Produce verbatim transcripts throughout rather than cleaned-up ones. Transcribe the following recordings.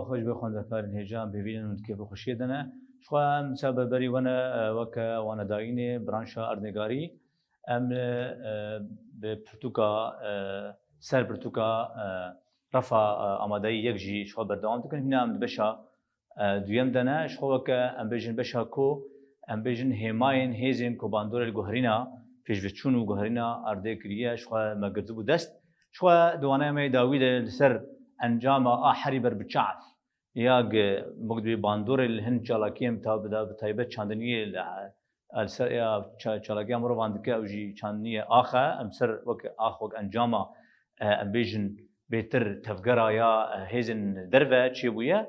Xweş be xwendekarên hêja, em bi hêvî ne û di kêfxweşiyê de ne. Ji xwe em ser berberî we ne, e, weke wanedayînê branşa erdnêgarî. Em, e, e, bi pirtûka, e, ser pirtûka, e, refa, e, amadeyî yek jî ji xwe berdewam dikin. Hîna em di beşa, e, duyem de ne. Ji xwe weke em bêjin beşa ku, em bêjin hêmayên hêzên ku bandorê li guherîna pêşveçûn û guherîna erdê kiriye, ji xwe me girtibû dest. Ji xwe di waneya me yê dawî de li ser encama a herî ber bi çav ya gi, wek dibê bandorê li hin çalakiyên ta-, bi da-, bi taybet çandiniyê li, li ser ya ça-, çalakiya mirovan dike, ew jî çandiniyê ax e, em ser wek ax, wek encama, e, em bêjin bêtir tevgera ya, e, hêzên derve çêbûye.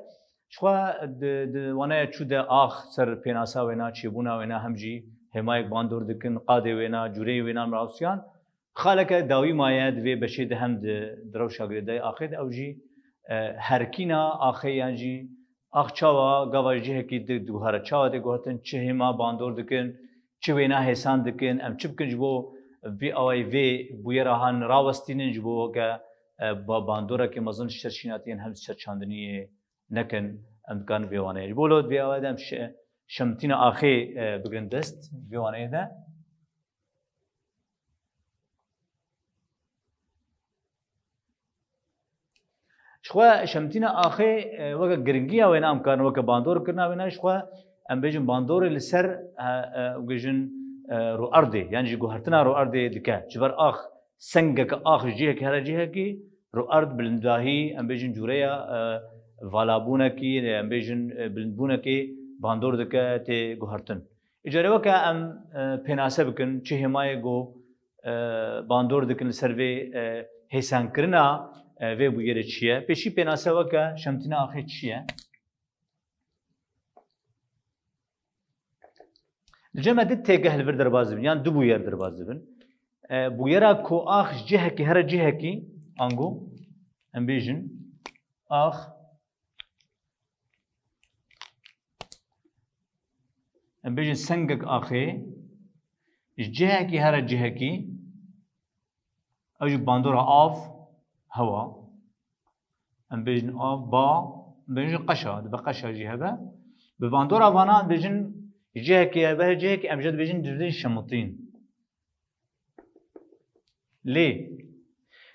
Ji xwe di, di waneya çû de ax ser pênasa wêna, çêbûna wêna hem jî hêmayek bandor dikin, qadê wêna, cûreyê wêna mirawsiyan. Xaleke dawî maye di vê beşê de hem di, di rewşa girêdayî axê de, ew jî, e, herkîna axê yan jî ax çawa gava ji cihekî di, diguhere, çawa tê guhertin, çi hêma bandor dikin, çi wêna hêsan dikin, em çi bikin ji bo vî awayî vê bûyera han rawestînin, ji bo weke, e, ba-, bandorekê mezin ji ser şînatiyên hem ji ser çandiniyê nekin, em dikarin vê waneyê. Ji bo lo vê awayê de em şe-, şemtîna axê, e, bigrin dest vê waneyê de. Ji xwe şemtîna axê, e, weke giringiya wêna em karin weke bandor kirina wêna ji xwe em bêjin bandorê li ser, e, e, bêjin, e, rûerdê, yan jî guhertina rûerdê dike. Ji ber ax sengeke ax ji cihekî here cihekî, rûerd bilindahî, em bêjin cûreya, e, valabûnekî, em bêjin, e, bilindbûnekê bandor dike tê guhertin. Îcarê weke em, e, pênase bikin, çi hêmayê go, e, bandor dikin li ser vê, e, hêsankirina, e, vê bûyerê çi ye? Pêşî pênase weke şemtîna axê çi ye? Li cem me du têgeh li vir derbas dibin, yan du bûyer derbas dibin. E, bûyera ku ax ji cihekî here cihekî, ango, em bêjin, ax, em bêjin sengek axê, ji cihekî here cihekî, ew jî bandora av, hewa. Em bêjin av, ba, em bêjin qeşa, dibe qeşa jî hebe. Bi bandora vana em bêjin cihekî hebe, cihekî em jê dibêjin, dibêjin şemitîn. Lê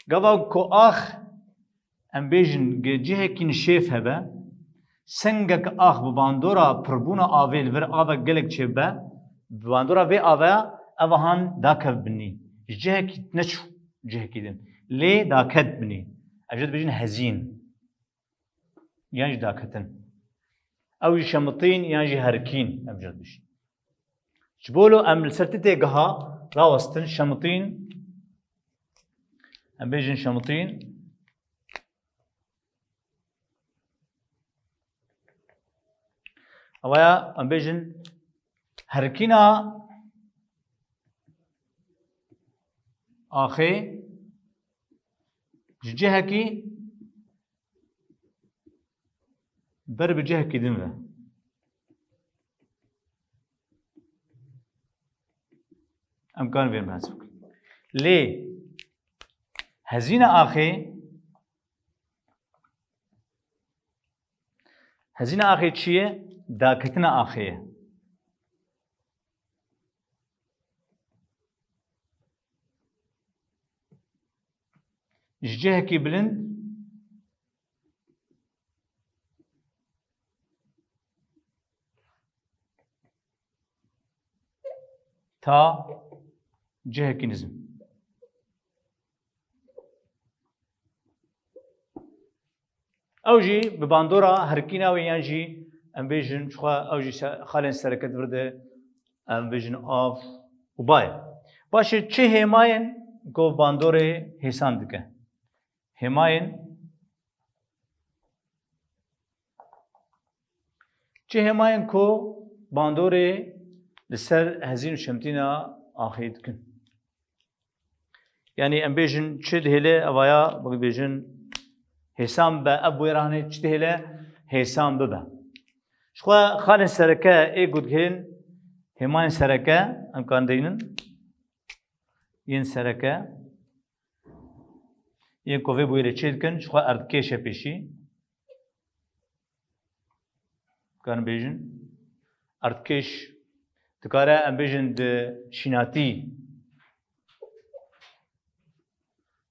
gava ku ax, em bêjin, gi cihekî nişêf hebe, sengek ax bi bandora pirbûna avê li vir avek gelek çêbibe, bi bandora vê ave ev han dakev binî. Ji cihekî neçû cihekî din. Lê daket binî. Em jê dibêjin hezîn. Yan jî daketin. Ew jî şemitîn yan jî herkîn em jê dibêjin. Ji bo lo em li ser ti têgeha rawestin şemitîn, em bêjin şemitîn. Ewa ya em bêjin herkîna axê ji cihekî ber bi cihekî din ve. Em karin vê behs bikin. Lê hezîna axê, hezîna axê çi ye? Daketina axê ye. Ji cihekî bilind ta cihekî nizm. Ew jî bi bandora herkîna wê yan jî em bêjin, çixwe ew jî se-, xalên sereke di vir de em bêjin av û ba ye. Baş e, çi hêmayên ku bandorê hêsan dike? Hêmayên, çi hêmayên ku bandorê li ser hezîn û şemtîna axê dikin? Yanî em bêjin çi dihêle evaya bibêjin hêsan be, ev bûyera hanê çi dihêle hêsan bibe. Ji xwe xalên sereke ê ku dihêlin hêmayên sereke em kan deynin. Yên sereke yên ku vê bûyerê çê dikin, ji xwe erdkêş e pêşî. Dikarin bêjin. Erdkêş dikare em bêjin di şînatî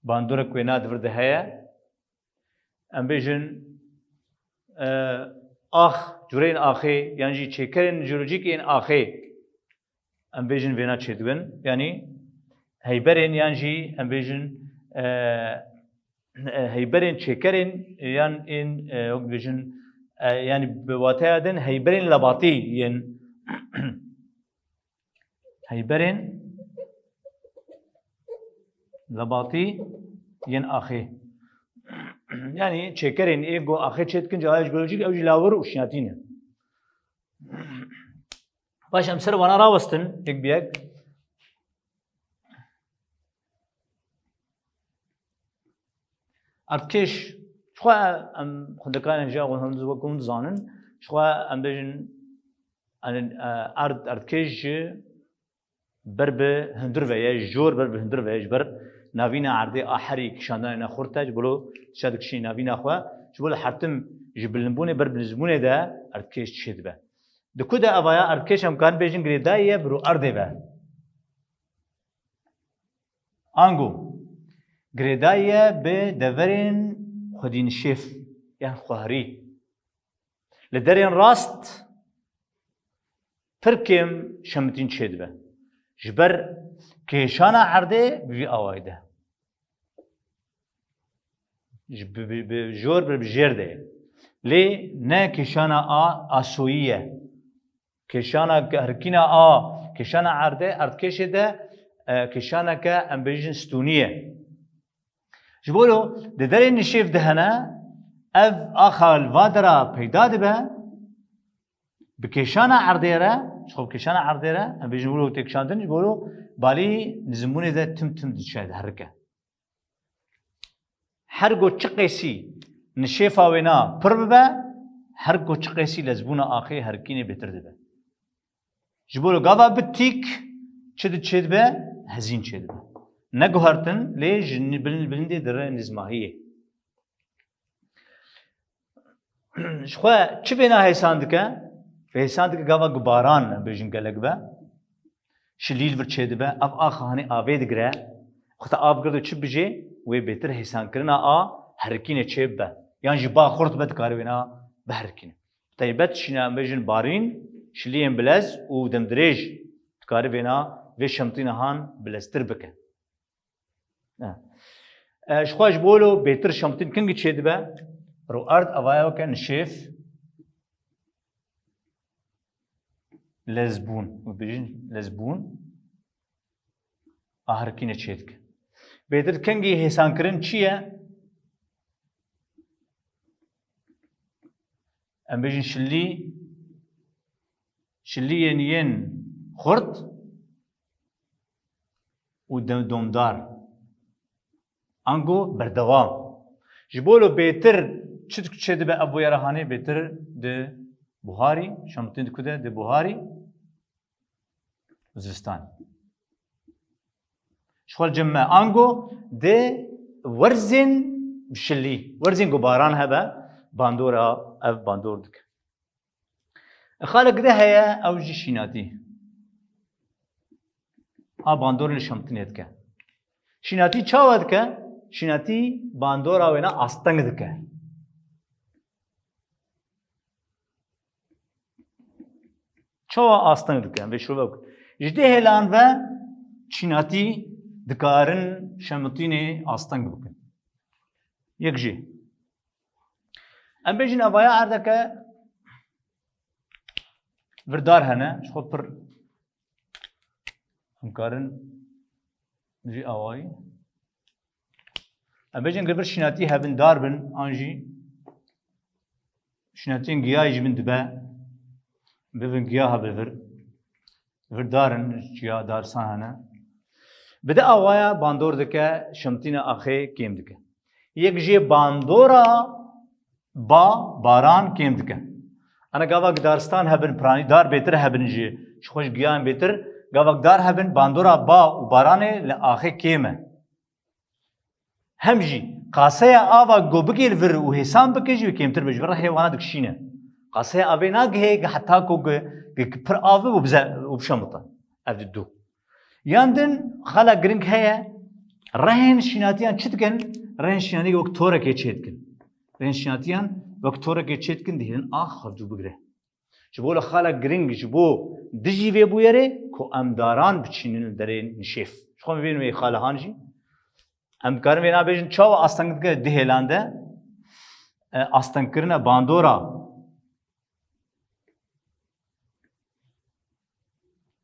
bandorek wêna di vir de heye. Em bêjin, e, ax, cureyên axê yan jî çêkerên jeolojîk yên axê. Em bêjin vêna çêdibin. Yanî heyberên yan jî em bêjin, e, e, heyberên çêkerên yan ên, e, wek dibêjin, e, yanî bi wateya din heyberên lebatî yên heyberên lebatî yên axê. Yanî çêkerên ê ku axê çêdikin, cihaya jeolojîk ew jî lawir û şînatî ne. Baş em ser wana rawestin yek bi yek. Erdkêş, jixwe em xwendekarên jiya hûn wek hûn dizanin, jixwe em bêjin, yanî, e, erd, erdkêş ji ber bi hundir ve ye, jor ber bi hundir ve ye, ji ber navîna erdê a herî kişandinê ne xurt e, ji bo tişta dikişînî navîna xwe, ji bo li hertim ji bilindbûnê ber bi nizbûnê de erdkêş çêdibe. Di ku de evaya erdkêş em karin bêjin girêdayî ye bi rû erdê ve. Ango, girêdayî ye bi deverên xwedî nişêf yan xwehrî. Li derên rast pir kêm şemitîn çêdibe. Ji ber kêşana erdê bi vî awayî de. Ji bi, bi, bi jor bi, bi jêr de ye. Lê ne kêşana a asoyî ye. Kêşana herikîna a, kêşana erdê, erdkêşê de, e, kêşaneke em bêjin stûnî ye. Ji bo lo di derê nişêv de hene, ev axa li va dera peyda dibe, bi kêşana erdê re, ji xwe bi kêşana erdê re, em bêjin wilo têkişandin, ji bo lo balî nizmbûnê de tim tim diçe, diherike. Her go çi qêsî nişêfa wêna pir bibe, her go çi qêsî lezbûna axê herikînê bêtir dibe. Ji bo li gava bi tîk çi di çêdibe, hezîn çêdibe. Neguhertin, lê ji ni-, bilin-, bilindê dire nizmahiyê. Ji xwe çi vêna hêsan dike? Hêsan dike gava gubaran, em bêjin gelek be. Şilî li vir çêdibe, ev axa hanê avê digire. Xwe te av girdo çi bijê, wê bêtir hêsankirina a herikînê çêbibe. Yan jî ba xurt be dikare wêna biherikîne. Taybet şîna em bêjin barîn, şiliyên bilez û demdirêj dikare vêna vê şemtîna han bileztir bike. E, e, ji xwe ji bo lo bêtir şemtîn kingî çêdibe, ro erd evaya weke nişêf, lezbûn, û bêjin lezbûn, a herikîne çêdike. Bêtir kengî hêsankirin çi ye? Em bêjin şilî, şiliyên yên xurt û dem-, domdar. Ango berdewam. Ji bo lo bêtir çi çêdibe ev bûyera hanê bêtir di buharî, şemtîn di ku de di buharî, zivistan. Ji xwe li cem me ango di werzên bi şilî, werzên ku baran hebe, bandora ev bandor dike. Xalek de heye ew jî şînatî. A bandorên li şemtinê dike. Şînatî çawa dike? Şînatî bandora wêna asteng dike. Çawa asteng dike? Em vê şirove bikin. Ji dê hêlan ve şînatî dikarin şemitînê asteng bikin. Yek jî. Em bêjin evaya erdeke virdar hene, ji xwe pir em karin vî awayî. Em bêjin gir vir şînatî hebin dar bin, an jî şînatiyên giyayê ji bin dibe, bibin giya hebe vir. Vir dar in, çiya dar san hene. Bi di awaya bandor dike, şemtîna axê kêm dike. Yek jê bandora ba, baran kêm dike. Ana gava gidaristan hebin, piranî dar bêtir hebin jî, ji xwe ji giyan bêtir, gava dar hebin, bandora ba û baranê li axê kêm e. Hem jî qaseya ava go bigê li vir û hêsan bike jî wê kêmtir be, ji vir rehê wana dikişîne. Qasê avê nagihê heta ku gi-, gi-, pir av û bize-, û bişemita. Ev di du. Yan din xala giring heye, rehên şînatiyan çi dikin? Rehên şînatiyê wek torekê çê dikin. Rehên şînatiyan wek torekê çê dikin, dihêlin ax xwevdû bigire. Ji bo li xala giring, ji bo dijî vê bûyerê ku em daran biçînin li derê nişêf. Ji xwe bibînin wê xalehan jî. Em dikarin vê nabêjin çawa asteng dike di hêlan de, e, astengkirina bandora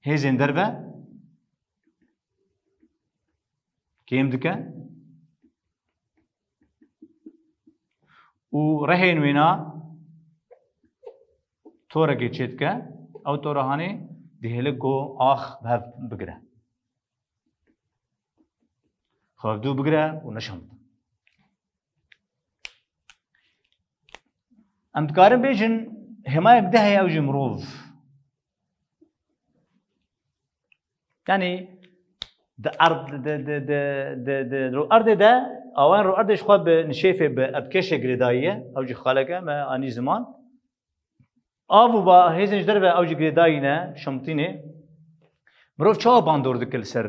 hêzên derve kêm dike û rehên wêna torekê çê dike, ew torehanê dihêle ku ax bi hev bigire. Xwevdû bigire û neşemite. Em dikarin bêjin hêmayek di heye ew jî mirov. Yanî di erd, di, di, di, di, di ro erdê de, awayên ro erdê ji xwe bi nişêfê, bi erdkêşê girêdayî ye, ew jî xaleke me anî ziman. Av û ba hêzên ji derve ew jî girêdayî ne, şemtînê. Mirov çawa bandor dike li ser,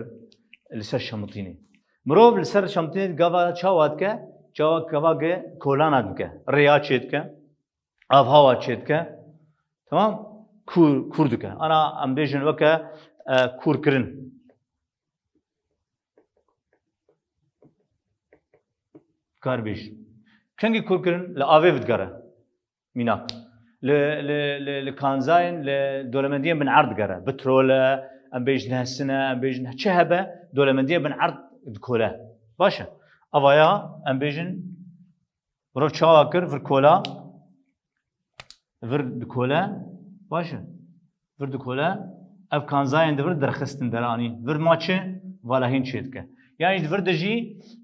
li ser şemtînê? Mirov li ser şemtînê gava çawa dike? Çawa gava gi kolana dike, rêya çê dike, avhawa çê dike. Tamam? Kûr, kûr dike. Ana em bêjin weke, e, kûrkirin. Kar bêj. Kengî kûrkirin li avê vidigere. Mînak. Li, li, li, li kanzayên, li dolemendiyên bin erd digere. Petrol e, em bêjin hesin e, em bêjin çi hebe, dolemendiyên bin erd dikole. Baş e. Avaya em bêjin, mirov çawa kir, vir kola, vir dikole. Baş e. Vir dikole. Ev kanzayên di vir derxistin deranî. Vir ma çi? Valahîn çê dike. Yan jî di vir de jî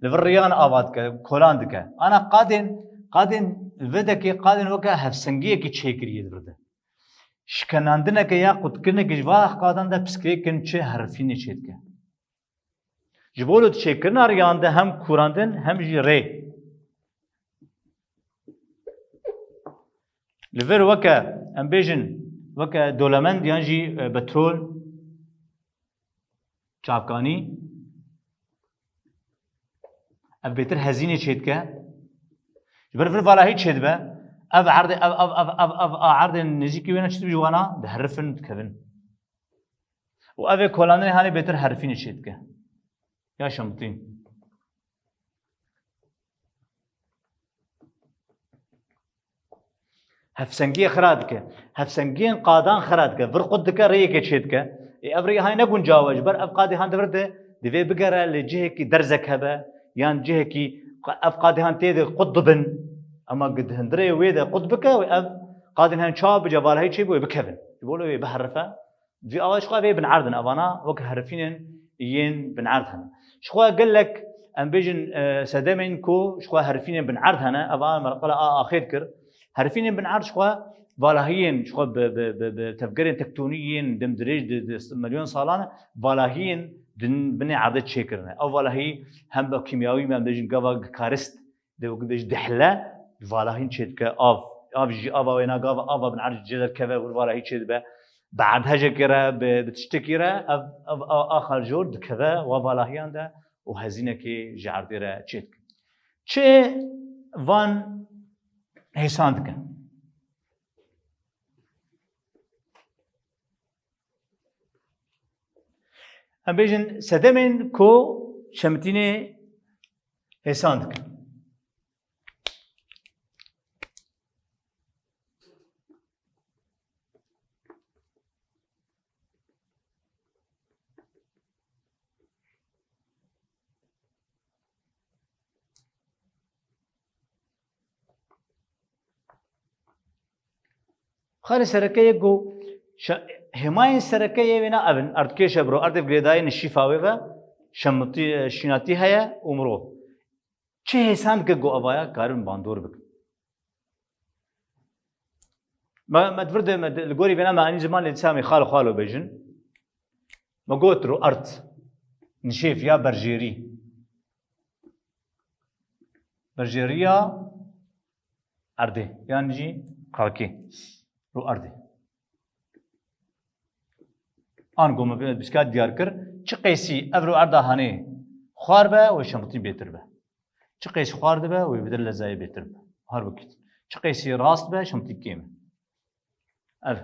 li vir riyan ava dike, kolan dike. Ana qadên, qadên li vir dekê qadên weke hevsengiyekî çêkirî yê di vir de. Şikenandineke ya qutkirineke ji va qadan de piskirêkin çi herifînê çê dike. Ji bo li çêkirina riyan de hem kûrandin hem jî rê. Li vir weke, em bêjin, weke dolemend yan jî, e, petrol, çavkanî, ev bêtir hezînê çêdike. Ji ber vir valahî çêdibe, ev erdê, ev, ev, ev, ev, ev a erdên nêzîkî wê ne çi dibe ji wana diherifin, dikevin. Û ev ê kolandinê hanê bêtir herifînê çêdike. Ya şemtîn. Hevsengiyê xira dike. Hevsengiyên qadan xira dike. Vir qut dike, rêyekê çê dike. Ê, ev rê hay ne guncaw e. Ji ber ev qadê han di vir de divê bigere li cihekî derzek hebe, yan cihekî ev qadê han tê de qut dibin. Ema gi di hundirê wê de qut bike, wê ev qadên han çawa bice valahî çê bi wê bikevin. Ji bo wê biherife. Vî awa ji xwe vê bin erdin, evana wek herifînên yên bin erd hene. Ji xwe gelek, em bêjin, e, sedemên ku ji xwe herifînên bin erd hene, eva merqela a axê dikir. Herifînên bin erd ji xwe valahiyên, ji xwe bi, bi, bi, bi tevgerên tektonî yên demdirêj di, di milyon salan e, valahiyên din binê erdê çêkirine. Ew valahî hem bi kîmyawî, em bêjin gava gikarist, Dê wekî dê ji dihle valahîn çêdike, av. Av jî ava wêna gava, ava bin erd jê derkeve, wir valahî çêdibe. Bi erdhejekê re, bi, bi tiştekî re, ev, ev, ev axa jor dikeve wa valahiyan de û hezînekê ji erdê re çêdike. Çi van hêsan dike? Em bêjin sedemên ku şemitînê hêsan dikin. Xalê sereke yek got, şe-, hêmayên sereke yê wêna ev in, erdkêş e biro, erdê girêdayî nişîfa wê ve, şemitî, şînatî heye û mirov. Çi hêsan dike ku avaya karin bandor bikin? Me, me di vir de, me di, li gorî vêna me anî ziman lê dîsa em ê xalo xalo bêjin. Me got ro erd, nişêf ya berjêrî. Berjêriya erdê, yan jî xakê. ro erdê. Ango me pişka diyar kir, çi qeysî ev ro erda hanê xwar be, wê şemtî bêtir be. Çi qeysî xwar dibe, wê bi dir lezayê bêtir be. Her wekî. Çi qeysî rast be, şemtî kêm e. Ev.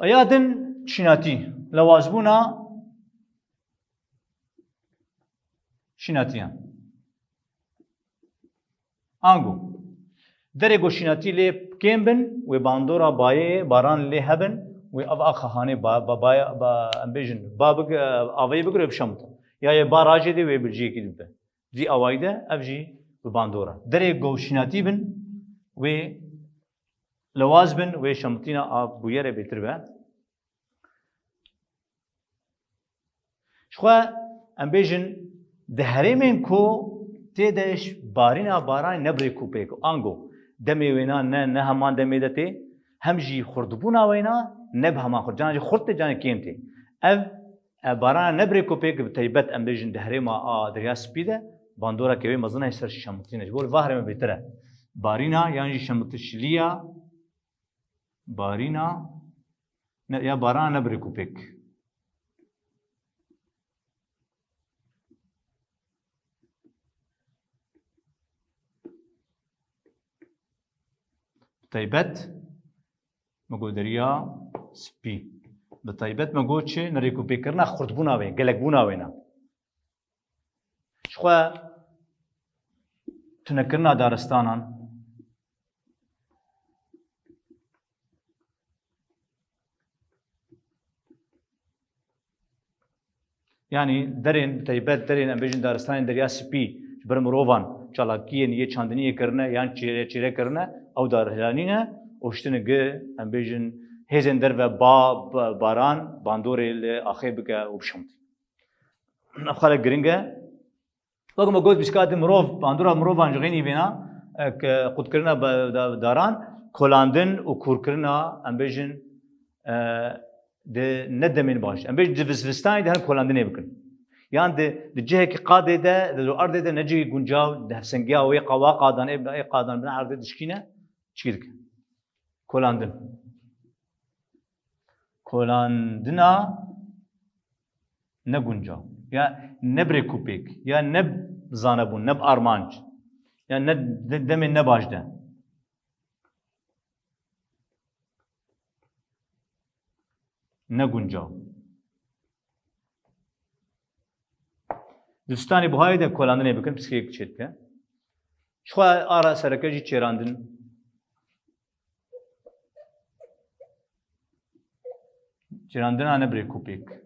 Aya din şînatî. Lewazbûna şînatiyan. Ango. Derê ku şînatî lê kêm bin, wê bandora bayê, baran lê hebin, wê ev axa hanê ba, ba, ba, ba, em bêjin, ba big-, avayê bigire wê bişemite. Ya yê ba rajê de wê bi cihekî dibe. Vî awayî de ev jî bi bandor e. Derê ku şînatî bin, wê lewaz bin, wê şemitîna a bûyerê bêtir be. Ji xwe em bêjin di herêmên ku tê de ji barîna baranê ne bi rêk û pêk, ango demê wêna ne, ne heman demê de tê, hem jî xurtbûna wêna ne bi heman xurt, canan jî xurt tê, canan kêm tê. Ev, e, barana ne bi rêk û pêk, bi taybet em bêjin di herêma a Derya Spî de, bandoreke wê mezin e ser şemitîne. Ji bo li va herême bêtir e. Barîna yan jî şemitişliya, barîna, ne, ya barana ne bi rêk û pêk. Bi taybet me got Derya Spî. Bi taybet me got çi? Nerêkûpêkirina xurtbûna wê, gelekbûna wê ne. Ji xwe tunekirina daristanan. Yanî derên, bi taybet derên, em bêjin daristanên Derya Spî, ji ber mirovan çalakiyên yê çandiniyê kirine yan çêre, çêre kirine, ew dar hilanîne û ştine gi, em bêjin, hêzên derve ba, ba, baran, bandorê li axê bike û bişemtî. Ev xelek giring e. Wek me got, bîska di mirov, bandora mirovan ji xênî vêna, e, ke qutkirina be-, da-, daran, kolandin û kûrkirina, em bêjin, e, di ne demên baş. Em bêjin di vizvistanê de hin kolandinê bikin. Yan di, di cihekî qadê de, di erdê de ne cihê guncaw, di hevsengiya wê qa-, wa qadan, ê, ê qadan bin erdê dişkîne, çi dike? Kolandin. Kolandina ne guncaw. Ya ne bi rêk û pêk. Ya ne bi zanebûn, ne bi armanc. Ya ne de-, demên ne baş de. Ne guncaw. Di zistanê buhayê de kolandinê bikin, piskek çêdike. Ji xwe ara sereke jî çêrandin. Çêrandina ne bi rêk û pêk.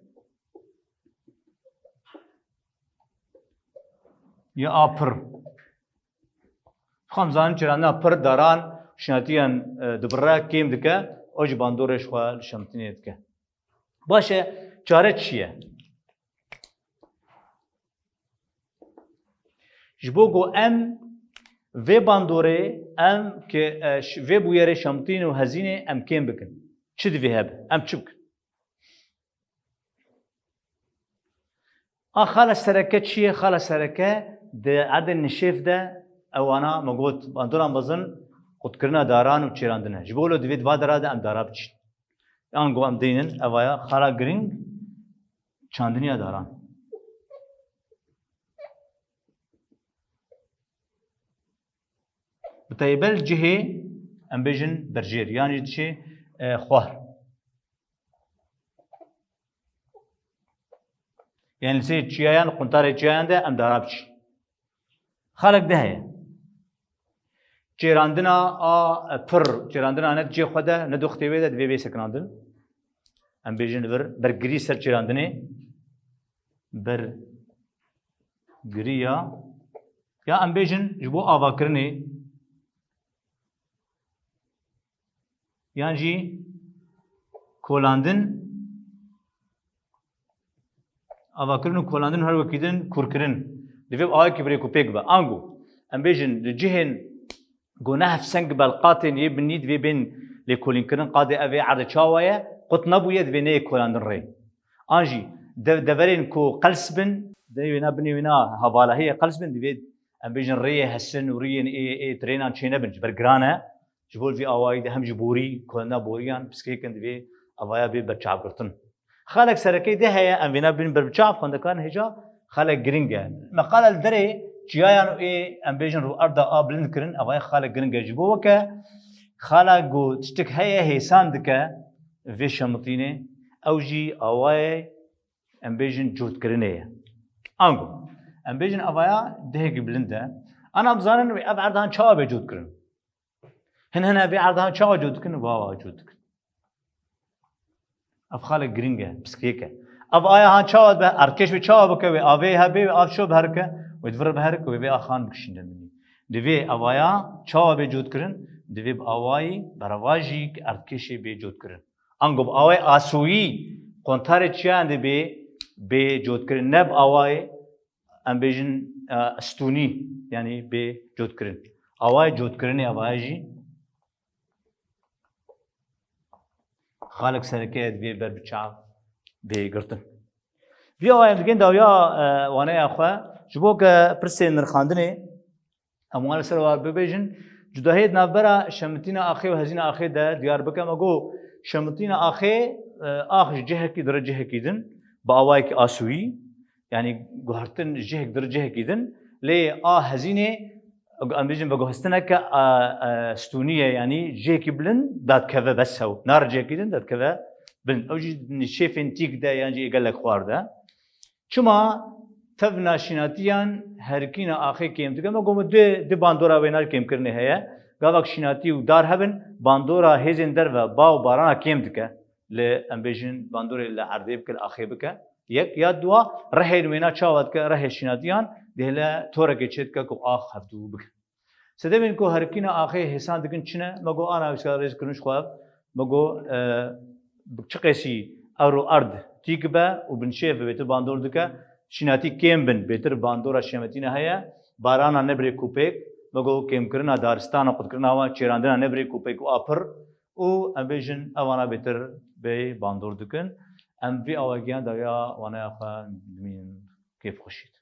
Ya a pir. Ji xwe em zanin çêrandina pir daran şinatiyan, e, dibire, kêm dike, ew jî bandorê ji xwe li şemtinê dike. Baş e, çare çi ye? Ji bo ku em vê bandorê, em ki, e, ş-, vê bûyerê şemtîn û hezînê em kêm bikin. Çi divê hebe? Em çi bikin? A xala sereke çi ye? Xala sereke di erdê nişêf de ewana me got, bandora mezin qutkirina daran û çêrandin e. Ji bo wilo divê di va dera de em dara biçîn. Ango em deynin, evaya xala giring çandiniya daran. Bi taybet cihê, em bêjin berjêr, yan jî diçê, e, xwar. Yanî li ser çiyayan, quntarê çiyayan de em dara biçîn. Xalek de heye. Çêrandina a, e, pir, çêrandina ne di cihê xwe de, ne di wextê wê de divê bê sekinandin. Em bêjin li vir bergirî ser çêrandinê. Bergiriya. Ya em bêjin ji bo avakirinê. Yan jî kolandin, avakirin û kolandin her wekî din kûrkirin. Divê bi awayekî bi rêk û pêk be. Ango, em bêjin, li cihên ku ne hevseng be li qatên yê binî divê bên lêkolînkirin, qadê ev ê erdê çawa ye, qut nebûye, divê neyê kolandin rê. An jî de-, deverên ku qels bin, dê wêna binê wêna hevala heye qels bin, divê em bêjin rêyê hesin û rêyên ê, ê trênan çênebin, ji ber giran e. Ji bo vî awayî de hem ji borî, kulina boriyan piskirêkin divê avaya bê berçavgirtin. Xalek serekê de heye, em vêna bin berbiçav xwendekan hêja xalek giring e. Meqala li derê çiyayan û ê em bêjin rûerda a bilind kirin, avaya xalek giring e. Ji bo weke xala ku tiştik heye hêsan dike vê şemitînê, ew jî awayê em bêjin cotkirinê ye. Ango, em bêjin avaya dehekî bilind e. Ana bizanin wê ev erdan çawa bê cotkirin. Hin hine vê erdan çawa cot dikin, va va cot dikin. Ev xalek giring e, piskirêk e. Ev aya han çawa be, erdkêş wê çawa bike, wê avê hebê, wê av şo biherike, wê divir biherike, wê vê axan bikişîne minî. Divê avaya çawa bê cotkirin, divê bi awayî berevajî ki erdkêşê bê cotkirin. Ango bi awayê asûyî, kontarê çiyan de bê, bê cotkirin, ne bi awayê, em bêjin, e, stûnî, yanî bê cotkirin. Awayê cotkirinê avaya jî xalek sereke ye divê ber bi çav bê girtin. Vî awayê em digên dawiya, e, waneya xwe, ji bo ke pirsên nirxandinê, em wan li ser war bibêjin, cudahiyê di navbera şemitîna axê û hezîna axê de diyar bike. Me got, şemitîna axê, e, ax ji cihekî dire cihekî din, bi awayekî asûyî, yanî guhertin ji cihek dire cihekî din, lê a hezînê, em bêjin veguhestineke, e, e, stûnî ye, yanî cihekî bilind dadikeve bes hew, nare cihekî din dadikeve bilind. Ew jî şêfên tîk de yan jî gelek xwar de. Çima tevna şînatiyan herikîna axê kêm dike? Me got, du, du bandora wêna kêmkirinê heye. Gavak şînatî û dar hebin, bandora hêzên derve ba û barana kêm dike. Li, em bêjin, bandorê li erdê bike, li axê bike. Yek, ya dua, rehên wêna çawa dike, rehê şînatiyan, dihêle torekê çê dike ku ax hevdû bike. Sedemên ku herikîna axê hêsan dikin çi ne? Me got, ana wisa rêz kirin ji xwe ev. Me got, e, bi çi qêsî ewro erd tîk be û binşêv bêtir bandor dike, şînatî kêm bin, bêtir bandora şemetîne heye, barana nebirê kûpêk, me got, kêmkirina daristana, qutkirina wan, çêrandina nebirê kûpêk û a pir û em bêjin evana bêtir bê bandor dikin. Em vî awegiyan dawiya waneya xwe dimînin kêfxweşî.